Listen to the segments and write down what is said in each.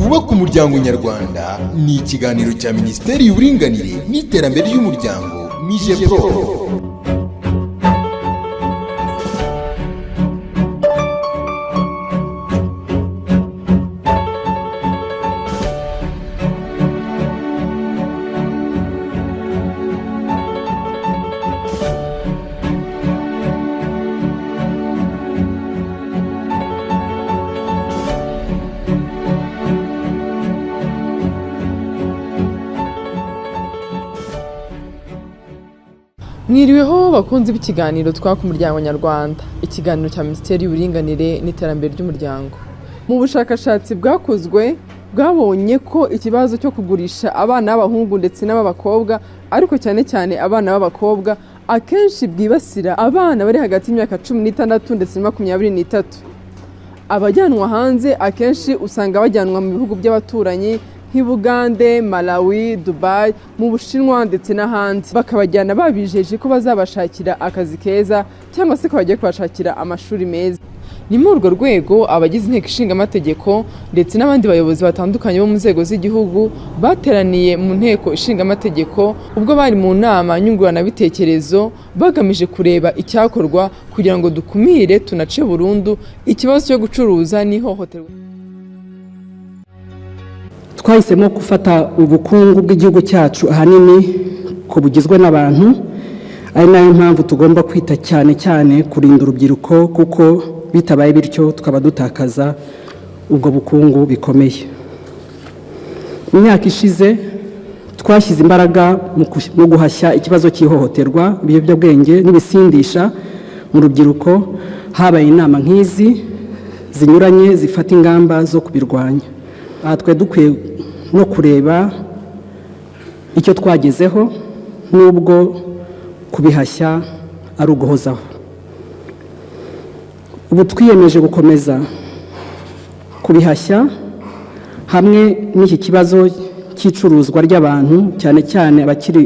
Twubake Umuryango Nyarwanda ni ikiganiro cya Minisiteri y'Uburinganire n'Iterambere ry'Umuryango, MIGEPROF. Mwiriweho bakunzi b'ikiganiro Twubake Umuryango Nyarwanda, ikiganiro cya Minisiteri y'Uburinganire n'Iterambere ry'Umuryango. Mu bushakashatsi bwakozwe bwabonye ko ikibazo cyo kugurisha abana b'abahungu ndetse n'ab'abakobwa, ariko cyane cyane abana b'abakobwa, akenshi bwibasira abana bari hagati y'imyaka 16 ndetse na 23. Abajyanwa hanze akenshi usanga bajyanwa mu bihugu by'abaturanyi nk'i Bugande, Malawi, Dubai, mu Bushinwa ndetse n'ahandi, bakabajyana babijeje ko bazabashakira akazi keza cyangwa se ko bagiye kubashakira amashuri meza. Ni muri urwo rwego abagize Inteko Ishinga Amategeko ndetse n'abandi bayobozi batandukanye bo mu nzego z'igihugu bateraniye mu Nteko Ishinga Amategeko, ubwo bari mu nama nyunguranabitekerezo bagamije kureba icyakorwa kugira ngo dukumire tunace burundu ikibazo cyo gucuruza n'ihohoterwa. Twahisemo gufata ubukungu bw'igihugu cyacu ahanini ko bugizwe n'abantu, ari nayo mpamvu tugomba kwita cyane cyane kurinda urubyiruko, kuko bitabaye bityo tukaba dutakaza ubwo bukungu bikomeye. Mu myaka ishize twashyize imbaraga mu guhashya ikibazo cy'ihohoterwa, ibiyobyabwenge n'ibisindisha mu rubyiruko. Habaye inama nk'izi zinyuranye zifata ingamba zo kubirwanya. Aha twe dukwiye no kureba icyo twagezeho, nubwo kubihashya ari uguhozaho. Ubu twiyemeje gukomeza kubihashya hamwe n'iki kibazo cy'icuruzwa ry'abantu, cyane cyane abakiri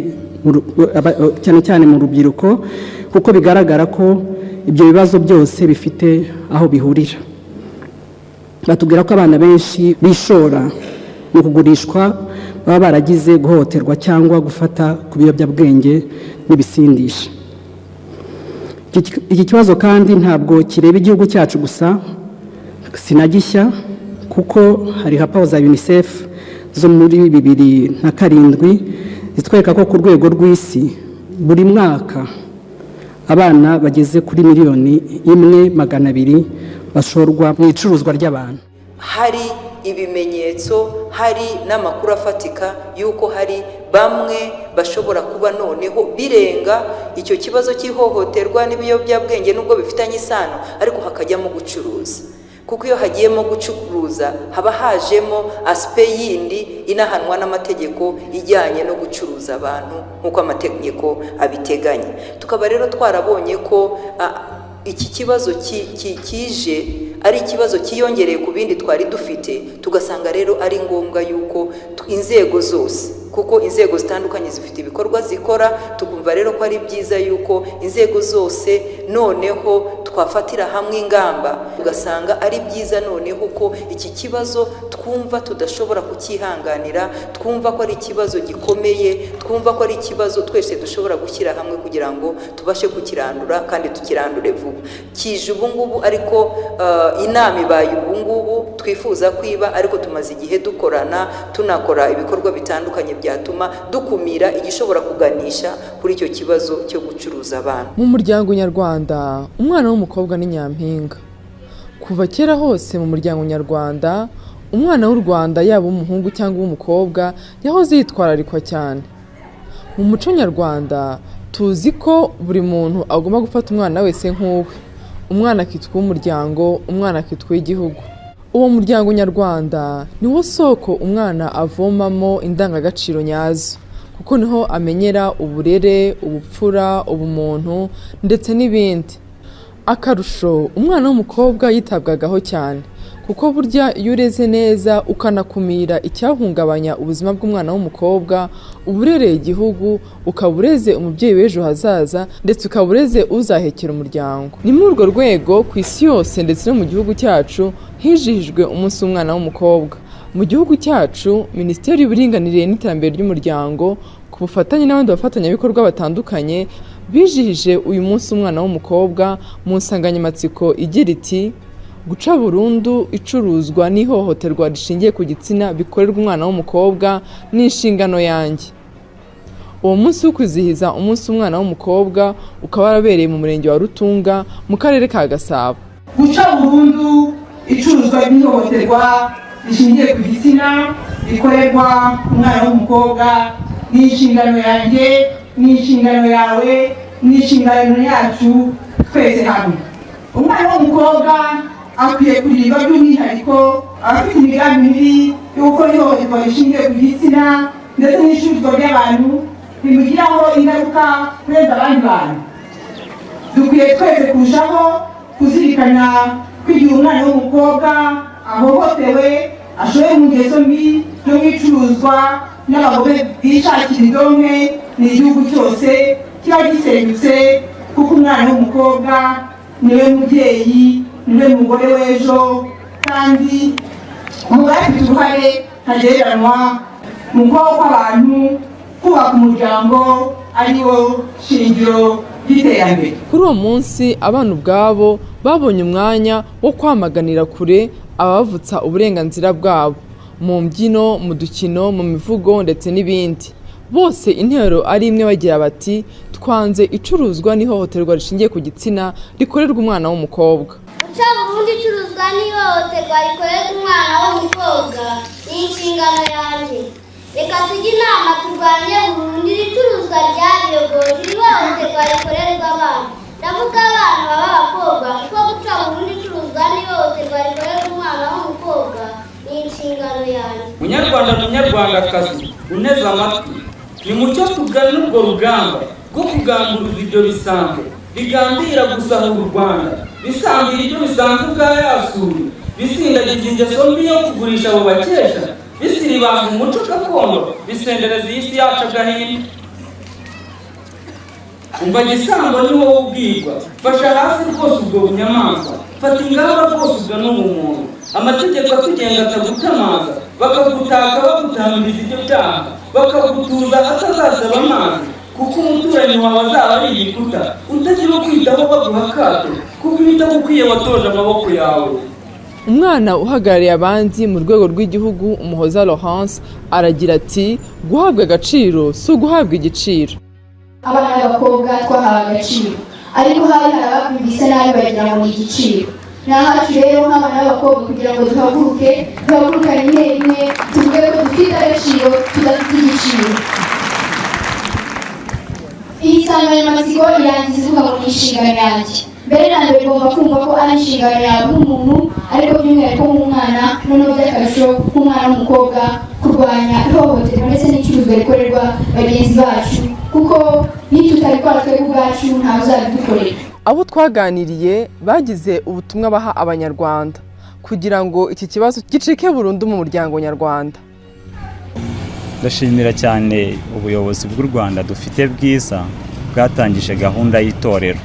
cyane cyane mu rubyiruko, kuko bigaragara ko ibyo bibazo byose bifite aho bihurira. Batubwira ko abana benshi bishora mu kugurishwa baba baragize guhohoterwa cyangwa gufata ku biyobyabwenge n'ibisindisha. Iki kibazo kandi ntabwo kireba igihugu cyacu gusa, sinagishya, kuko hari raporo za UNICEF zo muri 2007 zitwereka ko ku rwego rw'isi buri mwaka abana bageze kuri miliyoni 1 200 bashorwa mu icuruzwa ry'abantu. Hari ibimenyetso, hari n'amakuru afatika y'uko hari bamwe bashobora kuba noneho birenga icyo kibazo cy'ihohoterwa n'ibiyobyabwenge, nubwo bifitanye isano, ariko hakajyamo gucuruza, kuko iyo hagiyemo gucuruza haba hajemo aspect yindi inahanwa n'amategeko ijyanye no gucuruza abantu nk'uko amategeko abiteganya. Tukaba rero twarabonye ko iki kibazo kije ari ikibazo cyiyongereye ku bindi twari dufite, tugasanga rero ari ngombwa yuko inzego zose, kuko inzego zitandukanye zifite ibikorwa zikora, tukumva rero ko ari byiza yuko inzego zose noneho twafatira hamwe ingamba, ugasanga ari byiza noneho ko iki kibazo twumva tudashobora kucyihanganira, twumva ko ari ikibazo gikomeye, twumva ko ari ikibazo twese dushobora gushyira hamwe kugira ngo tubashe kukirandura kandi tukirandure vuba. Kije ubu ngubu, ariko inama ibaye ubu ngubu twifuza kwiba, ariko tumaze igihe dukorana, tunakora ibikorwa bitandukanye byatuma dukumira igishobora kuganisha kuri icyo kibazo cyo gucuruza abantu. Mu muryango nyarwanda, umwana w'umukobwa ni nyampinga. Kuva kera hose mu muryango nyarwanda, umwana w'u Rwanda, yaba umuhungu cyangwa uw'umukobwa, yahoze yitwararikwa cyane. Mu muco nyarwanda tuzi ko buri muntu agomba gufata umwana wese nk'uwe, umwana akitwa uw'umuryango, umwana akitwa uw'igihugu. Uwo muryango nyarwanda niwo soko umwana avomamo indangagaciro nyazo, kuko niho amenyera uburere, ubupfura, ubumuntu ndetse n'ibindi. Akarusho, umwana w'umukobwa yitabwagaho cyane, kuko burya iyo ureze neza ukanakumira icyahungabanya ubuzima bw'umwana w'umukobwa, uba urereye igihugu, ukaba ureze umubyeyi w'ejo hazaza, ndetse ukaba ureze uzahekera umuryango. Ni muri urwo rwego ku isi yose ndetse no mu gihugu cyacu hijihijwe umunsi w'umwana w'umukobwa. Mu gihugu cyacu, Minisiteri y'Uburinganire n'Iterambere ry'Umuryango ku bufatanye n'abandi bafatanyabikorwa batandukanye bijihije uyu munsi umwana w'umukobwa mu nsanganyamatsiko igira iti: "Guca burundu icuruzwa n'ihohoterwa rishingiye ku gitsina bikorerwa umwana w'umukobwa ni inshingano yanjye." Uwo munsi wo kwizihiza umunsi w'umwana w'umukobwa ukaba warabereye mu murenge wa Rutunga mu karere ka Gasabo. Guca burundu icuruzwa ry'ihohoterwa rishingiye ku gitsina rikorerwa umwana w'umukobwa ni inshingano yanjye, ni inshingano yawe, ni inshingano yacu twese hamwe. Umwana w'umukobwa akwiye kurirwa by'umwihariko abafite imigambi mibi yo gukora ihohoterwa rishingiye ku gitsina ndetse n'icuruzwa ry'abantu bimugiraho ingaruka kurenza abandi bantu. Dukwiye twese kurushaho kuzirikana ko igihe umwana w'umukobwa ahohotewe, ashowe mu ngeso mbi no mu icuruzwa n'abagome bishakira indonke, ni igihugu cyose kiba gisenyutse, kuko umwana w'umukobwa niwe mubyeyi, niwe mugore w'ejo, kandi umugore afite uruhare ntagereranywa mu kubaho kw'abantu, kubaka umuryango ari wo shingiro ry'iterambere. Kuri uwo munsi, abana ubwabo babonye umwanya wo kwamaganira kure ababavutsa uburenganzira bwabo mu mbyino, mu dukino, mu mivugo ndetse n'ibindi. Bose intero ari imwe, bagira bati: "Twanze icuruzwa n'ihohoterwa rishingiye ku gitsina rikorerwa umwana w'umukobwa." Guca burundu icuruzwa n'ihohoterwa rikorerwa umwana w'umukobwa ni inshingano yanjye. Reka tujye inama turwanye burundu iri curuzwa ryabiyogoje, iri hohoterwa rikorerwa abana. Ndavuga abana baba abakobwa, kuko guca burundu icuruzwa n'ihohoterwa rikorerwa umwana w'umukobwa ni inshingano yanjye. Munyarwanda, munyarwandakazi uneze amatwi, nimucyo tugane urwo rugamba rwo kugamburuza ibyo bisambo bigambira gusahura u Rwanda, bisambira ibyo bisanzwe ubwayasuye, bisindagiza ingeso mbi yo kugurisha abo bakesha, bisiribanga umuco gakondo, bisendereza iyi si yacu agahinda. Umva gisambo, ni wowe ubwirwa: fasha hasi rwose ubwo bunyamaswa, fata ingamba rwose ugane ubumuntu. Amategeko atugenga atagutamaza, bakagutaka, bagutamiriza ibyo byaha, bakagutuza atazasaba amazi, kuko umuturanyi wawe azaba ari igikuta utagira ukwitaho, baguha akato kuko ibitagukwiye watoje amaboko yawe. Umwana uhagarariye abandi mu rwego rw'igihugu, Umuhoza Laurence, aragira ati: "Guhabwa agaciro si uguhabwa igiciro." Abana b'abakobwa twahawe agaciro, ariko hari ababyumvise nabi bagira ngo ni igiciro. Ni ahacu rero nk'abana b'abakobwa kugira ngo duhaguruke, duhagurukane intera imwe, tuvuge ko dufite agaciro, tudafite igiciro. Iyi nsanganyamatsiko irangiza ivuga ngo ni inshingano yanjye. Mbere na mbere ugomba kumva ko ari inshingano yawe nk'umuntu, ariko by'umwihariko nk'umwana, noneho by'akarusho nk'umwana w'umukobwa, kurwanya ihohoterwa ndetse n'icuruzwa rikorerwa bagenzi bacu, kuko nitutabikora twebwe ubwacu, ntawe uzabidukorera. Abo twaganiriye bagize ubutumwa baha Abanyarwanda kugira ngo iki kibazo gicike burundu mu muryango nyarwanda. Ndashimira cyane ubuyobozi bw'u Rwanda dufite bwiza, bwatangije gahunda y'itorero.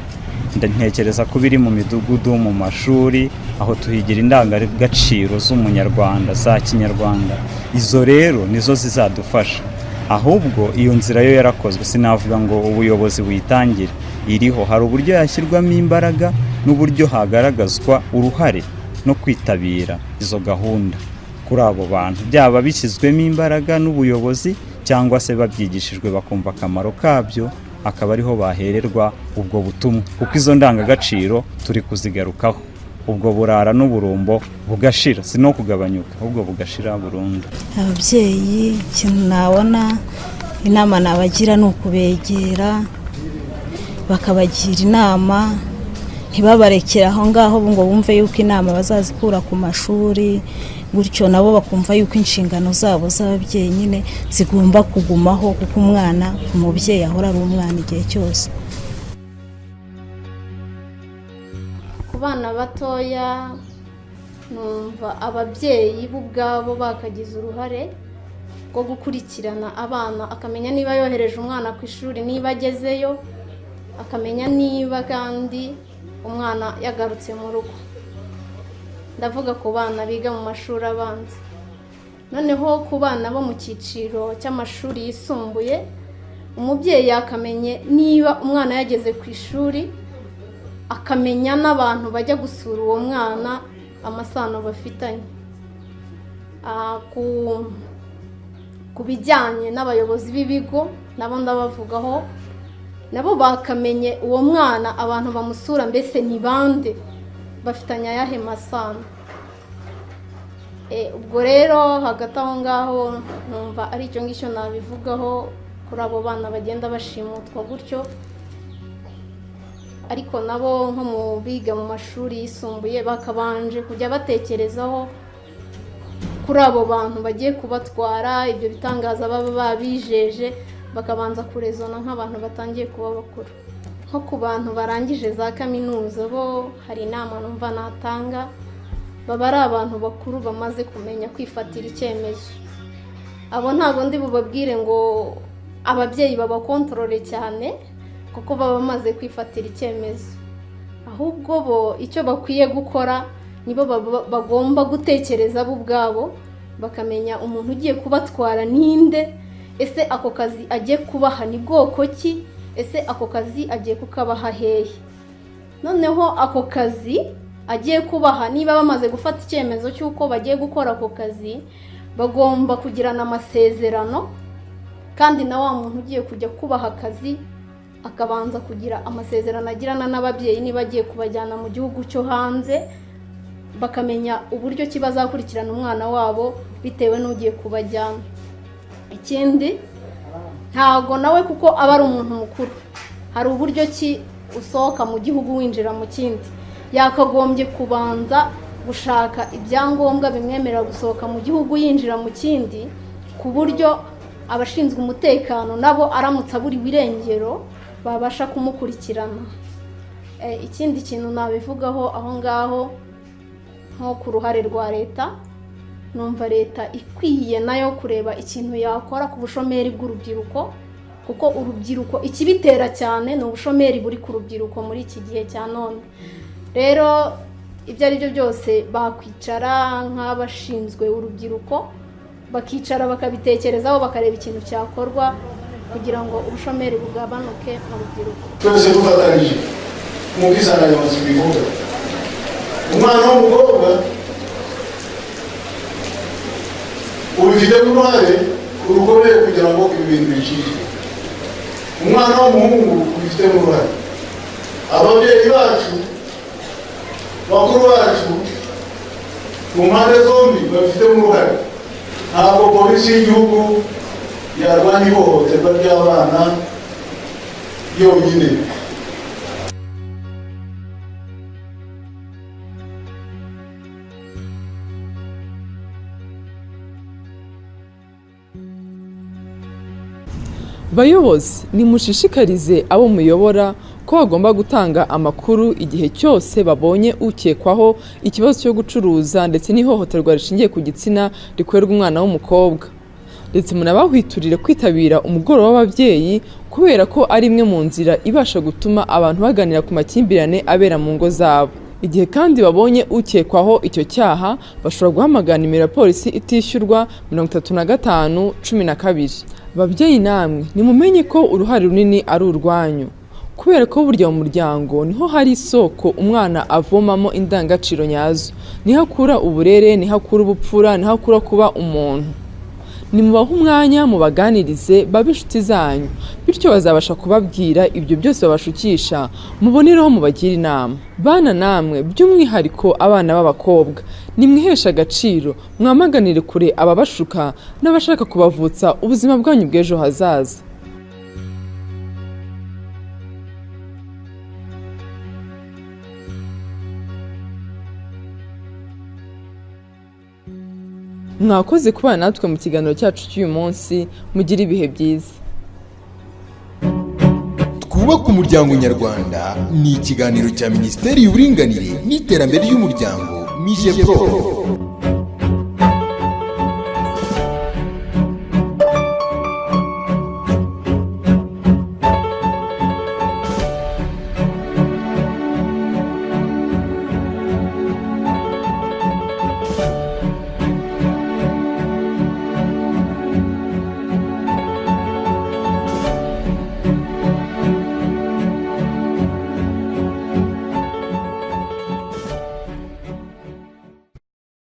Ntekereza ko biri mu midugudu, mu mashuri, aho tuhigira indangagaciro z'umunyarwanda za kinyarwanda. Izo rero nizo zizadufasha. Ahubwo iyo nzira yo yarakozwe, sinavuga ngo ubuyobozi buyitangire, iriho. Hari uburyo yashyirwamo imbaraga n'uburyo hagaragazwa uruhare no kwitabira izo gahunda kuri abo bantu, byaba bishyizwemo imbaraga n'ubuyobozi cyangwa se babyigishijwe bakumva akamaro kabyo, akaba ariho bahererwa ubwo butumwa, kuko izo ndangagaciro turi kuzigarukaho, ubwo burara n'uburumbo bugashira, si no kugabanyuka, ahubwo bugashira burundu. Ababyeyi, ikintu nabona inama nabagira ni ukubegera, bakabagira inama, ntibabarekere aho ngaho ngo bumve yuko inama bazazikura ku mashuri gutyo, nabo bakumva yuko inshingano zabo z'ababyeyi nyine zigomba kugumaho, kuko umwana, umubyeyi ahora ari umwana igihe cyose. Ku bana batoya, numva ababyeyi bo ubwabo bakagize uruhare rwo gukurikirana abana, akamenya niba yohereje umwana ku ishuri, niba agezeyo, akamenya niba kandi umwana yagarutse mu rugo. Ndavuga ku bana biga mu mashuri abanza. Noneho ku bana bo mu cyiciro cy'amashuri yisumbuye, umubyeyi yakamenye niba umwana yageze ku ishuri, akamenya n'abantu bajya gusura uwo mwana amasano bafitanye. Ku bijyanye n'abayobozi b'ibigo, nabo ndabavugaho, nabo bakamenye uwo mwana abantu bamusura mbese ni bande, bafitanye ayahe masano. Ubwo rero hagati aho ngaho numva ari icyo ngicyo nabivugaho kuri abo bana bagenda bashimutwa gutyo. Ariko nabo nko mu biga mu mashuri yisumbuye bakabanje kujya batekerezaho kuri abo bantu bagiye kubatwara, ibyo bitangaza baba babijeje, bakabanza kurezona nk'abantu batangiye kuba bakuru. Nko ku bantu barangije za kaminuza bo hari inama numva natanga, baba ari abantu bakuru bamaze kumenya kwifatira icyemezo. Abo ntabwo ndi bubabwire ngo ababyeyi babakontorore cyane, kuko baba bamaze kwifatira icyemezo. Ahubwo bo icyo bakwiye gukora, nibo bagomba gutekereza bo ubwabo, bakamenya umuntu ugiye kubatwara ninde, ese ako kazi agiye kubaha ni bwoko ki, ese ako kazi agiye kukabaha hehe. Noneho ako kazi agiye kubaha, niba bamaze gufata icyemezo cy'uko bagiye gukora ako kazi, bagomba kugirana amasezerano, kandi na wa muntu ugiye kujya kubaha akazi akabanza kugira amasezerano agirana n'ababyeyi niba agiye kubajyana mu gihugu cyo hanze, bakamenya uburyo ki bazakurikirana umwana wabo bitewe n'ugiye kubajyana. Ikindi, ntago nawe kuko aba ari umuntu mukuru, hari uburyo ki usohoka mu gihugu winjira mu kindi, yakagombye kubanza gushaka ibyangombwa bimwemerera gusohoka mu gihugu yinjira mu kindi, ku buryo abashinzwe umutekano nabo aramutse aburiwe irengero babasha kumukurikirana. Ikindi kintu nabivugaho aho ngaho, nko ku ruhare rwa leta, numva leta ikwiye nayo kureba ikintu yakora ku bushomeri bw'urubyiruko, kuko urubyiruko ikibitera cyane ni ubushomeri buri ku rubyiruko muri iki gihe cya none. Rero ibyo ari byo byose bakwicara nk'abashinzwe urubyiruko, bakicara bakabitekerezaho, bakareba ikintu cyakorwa kugira ngo ubushomeri bugabanuke mu rubyiruko. Twese dufatanyije nk'uko insanganyamatsiko ivuga, umwana w'umukobwa ubifitemo uruhare rukomeye kugira ngo ibi bintu bicike. Umwana w'umuhungu ubifitemo uruhare, ababyeyi bacu, bakuru bacu ku mpande zombi babifitemo uruhare. Ntabwo polisi y'igihugu yarwanya ihohoterwa ry'abana yonyine. Bayobozi, nimushishikarize abo muyobora ko bagomba gutanga amakuru igihe cyose babonye ukekwaho ikibazo cyo gucuruza ndetse n'ihohoterwa rishingiye ku gitsina rikorerwa umwana w'umukobwa, ndetse munabahwiturire kwitabira umugoroba w'ababyeyi, kubera ko ari imwe mu nzira ibasha gutuma abantu baganira ku makimbirane abera mu ngo zabo. Igihe kandi babonye ukekwaho icyo cyaha, bashobora guhamagara nimero ya polisi itishyurwa 35 12. Babyeyi namwe nimumenye ko uruhare runini ari urwanyu, kubera ko burya mu muryango niho hari isoko umwana avomamo indangagaciro nyazo, niho akura uburere, niho akura ubupfura, niho akura kuba umuntu. Nimubahe umwanya, mubaganirize, babe inshuti zanyu, bityo bazabasha kubabwira ibyo byose babashukisha, mubonereho mubagire inama. Bana namwe, by'umwihariko abana b'abakobwa, nimwiheshe agaciro, mwamaganire kure ababashuka n'abashaka kubavutsa ubuzima bwanyu bw'ejo hazaza. Mwakoze kubana natwe mu kiganiro cyacu cy'uyu munsi. Mugire ibihe byiza. Twubake Umuryango Nyarwanda ni ikiganiro cya Minisiteri y'Uburinganire n'Iterambere ry'Umuryango, MIGEPROF.